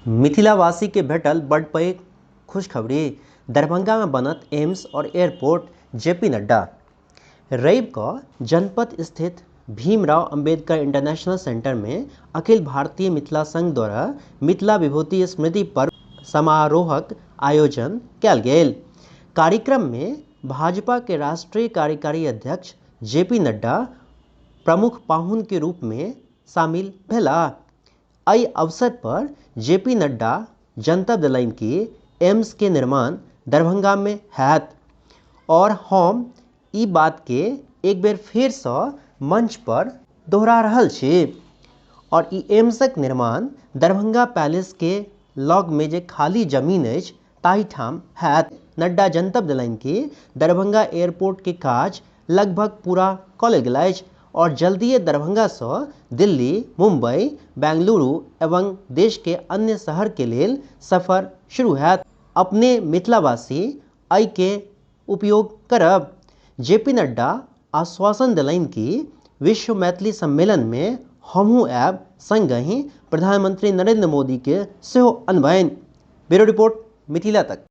मिथिलावासी के भेटल बड पैघ खुशखबरी, दरभंगा में बनत एम्स और एयरपोर्ट, जेपी नड्डा। रवि क जनपथ स्थित भीमराव अंबेडकर इंटरनेशनल सेंटर में अखिल भारतीय मिथिला संघ द्वारा मिथिला विभूति स्मृति पर्व समारोहक आयोजन कयल गेल। कार्यक्रम में भाजपा के राष्ट्रीय कार्यकारी अध्यक्ष जेपी नड्डा प्रमुख पाहुन के रूप में शामिल भेलाह। एहि अवसर पर जेपी नड्डा जनतब देलनि कि एम्स के निर्माण दरभंगा में हैत और हम ई बात के एक बेर फेर सँ मंच पर दोहरा रहल छी और ई एम्सक निर्माण दरभंगा पैलेस के लग में जे खाली जमीन अछि ताहि ठाम हैत। नड्डा जनतब देलनि कि दरभंगा एयरपोर्ट के काज लगभग पूरा कऽ लेल गेल अछि और जल्दिये दरभंगा सँ दिल्ली, मुंबई, बेंगलुरु एवं देश के अन्य शहर के लेल सफर शुरू हैत। अपने मिथिलावासी एहि के उपयोग करब। जेपी नड्डा आश्वासन देलनि कि विश्व मैथिली सम्मेलन में हमहूँ आयब, संगहि प्रधानमंत्री नरेंद्र मोदी के सेहो अनबनि। ब्यूरो रिपोर्ट, मिथिला तक।